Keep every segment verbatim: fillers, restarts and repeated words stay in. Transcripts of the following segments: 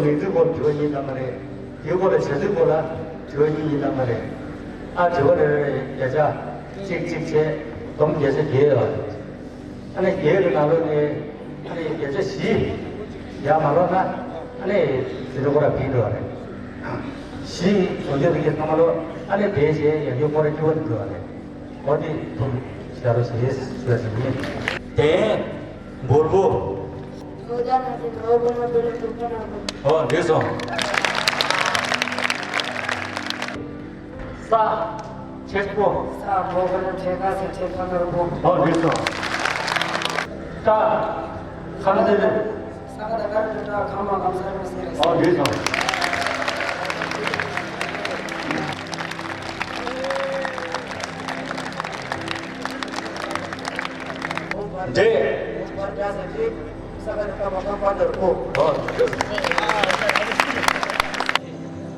མིང་ཚིག་སྐོར་དྲི་བ་གཉིས་བཏང་བ་རེད། དེའི་སྐོར་ལ་བྱ་ཚིག་སྐོར་ལ་དྲི་བ་གཉིས་གཉིས་བཏང་བ་རེད། ཨ་དྲི་བ་རེ་རེ་བརྒྱ་ཆ་གཅིག་གཅིག་བྱས་བསྡོམས་བརྒྱ་ཆ་བརྒྱད་ཡོད་རེད། ཨ་ནི་བརྒྱད་ཀྱི་ནང་ལོགས་ནས་ཨ་ནི་བརྒྱ་ཆ་བཞི་ཡར་མ་ལོག་ན་ཨ་ནི་ཟིན་བྲིས་སྐོར་ལ་ཕན་འགྲོ་བ་རེད། བཞི་བཟོ་བཅོས་དེ་གའི་ཚང་མ་ལོག་ཨ་ནི་དེ་བྱས་ཡར་རྒྱས་སྐོར་ལ་སྐྱིད་པོ་འགྲོ་བ་རེད། འོ་དེ་ཐུགས་ཞབས་རོ་བྱེད་ཞུ་བ་ཞིག་ཡིན། དེ་འབུར་པོ། ཨོ་འགྲིག་སོང་། ས། ཆེན་པོ། ས་མོ་ག་ན་ཆེ་ག་ས་ཆེ་ཕ་ནོར་པོ། ཨོ་འགྲིག་སོང་། ཀ། ཁམས་ཟེར། ས་ག་ད་ག་ར་ཏུ་ཏྲ་ཁ་མ་གམ་ས་ར་མ་སེ་རེ། ཨོ་འགྲིག་སོང་། འདྲེ། ས་ག་ད་ག་མ་ག་པ་ནོར་པོ། ཨོ་འགྲིག་སོང་།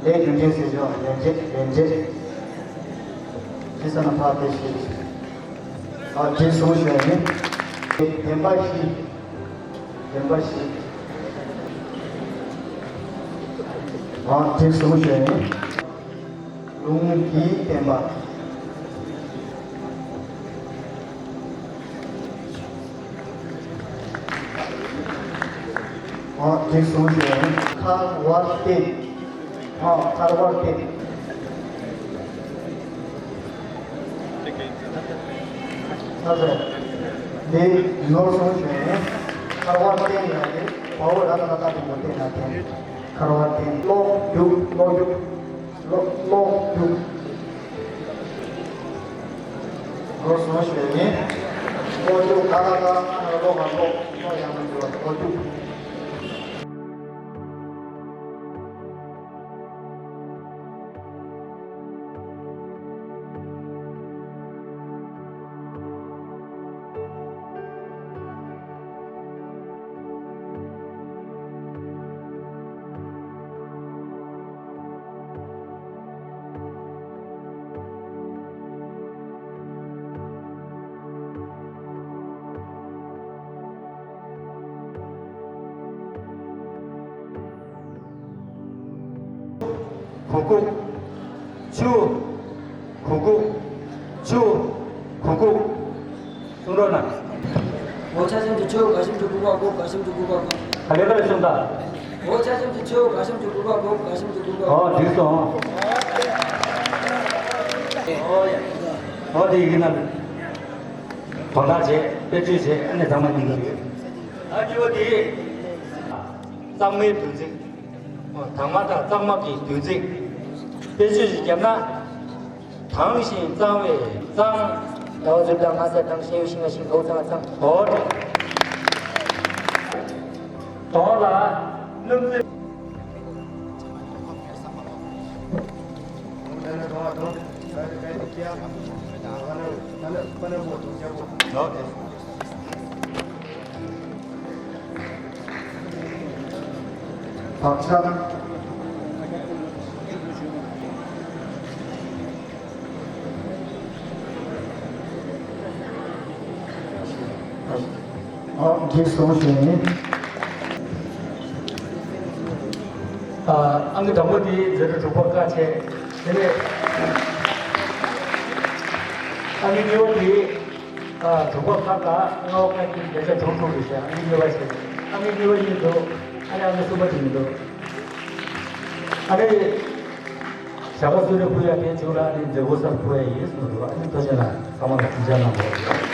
ལས་རྒྱུ་འབྲས་ཟེར་ཞོག་ལས་འབྲས་ལས་འབྲས། ཁྱེད་ས་ན་ཕ་དེ་ཤེས། ཨ་དེ་སོང་ཞོག་ནི། བདེན་པ་བཞི། བདེན་པ་བཞི། ཨ་དེ་སོང་ཞོག་ནི། ལུང་གི་བདེན་པ། ཨ་དེ་སོང་ཞིག་ཁ་བར་བསྟན། ཨ་ཁ་བར་བསྟན། ཨ་ཟེར། དེ་ནོར་སོང་ཞིག་ཁ་བར་བསྟན་ཡང་དེ་བའོ་ར་ད་ད་ད་དེ་མོ་བསྟན་ན་དེ་ཁ་བར་བསྟན། ཀློག་རྒྱུག་ཀློག་རྒྱུག་ཀློག་ཀློག་རྒྱུག་ལོ་སོང་ཞོལ་ནི། ལོ་རྒྱུག་ག་ལ་ག་ལོ་ག་ལོ་ལོ་ཡང་མི་འགྱུར་བ་ལོ་རྒྱུག་གུ་གུ། ཆུ། གུ་གུ། ཆུ། གུ་གུ། གསུང་རོགས་གནང་། འོ་ཆ་ཤམ་གྱི་ཆུ་ག་ཤམ་གྱི་གུ་གུ་གུ་ག་ཤམ་གྱི་གུ་གུ་གུ། ག་ལེ་ག་ལེ་གསུང་དང་། འོ་ཆ་ཤམ་གྱི་ཆུ་ག་ཤམ་གྱི་གུ་གུ་གུ་ག་ཤམ་གྱི་གུ་གུ་གུ། ཨོ་འགྲིག་སོང་། ཨོ་དེ་ཡིན་ན། དོན་དག་བྱས་དཔེ་བརྗོད་བྱས་ཨ་ནི་ཚང་མ་ཉན་གྱི་ཡོད། ཨ་ནི་འོ་དེ། གཙང་མའི་བདུན་ཚིགས། དྭངས་མ་དང་གཙང་མ་གི་བདུན་ཚིགས། དཔེ་བརྗོད་ཅིག་བརྒྱབ་ན། དྭངས་ཤིང་གཙང་བའི་གཙང་། ཟླ་བ་ཟུར་དང་ང་ས་དང་ཤེའུ་ཤིང་ང་ཤིང་གའུ་ཚང་ང་ཚང་། ཨོ་དྲེ། དོང་ལ་སྣུམ་རྩེ། ཨོ་དྲེ། བག་ཆགས། ཨོ་འགྲིག་སོང་ཞེས་ཡིན། ཨ་ཨང་ཀི་དང་པོ་དེ་ཛི་རོ་དྲུག་པ་ཀ་བྱས། དེ་ནས་ཨང་ཀི་གཉིས་པ་དེ། ཨ་དྲུག་པ་ཁ་དང་ལྔ་པ་ཁ་གཉིས་བརྒྱ་ཆ་དྲུག་དྲུག་རེད་ཤག་ཨ་ནི་གཉིས་པ་བྱས། ཨ་ནི་གཉིས་པ་གཉིས་འདུག་ཨ་ནི་ཨ་ནི་གསུམ་པ་དེ་མི་འདུག་ཨ་ནི་ཞྭ་སྒབ་གསོལ་རས་ཕུལ་ཡ་དེ་བྱུང་ལ་ཨ་ནི་མཛད་སྒོ་གསར་ཕུལ་ཡ་ཡིན་གསུངས་འདུག་ཨ་ནི་ཐུགས་རྗེ་གནང་། ཚང་མ་ལ་ཐུགས་རྗེ་གནང་དགོས།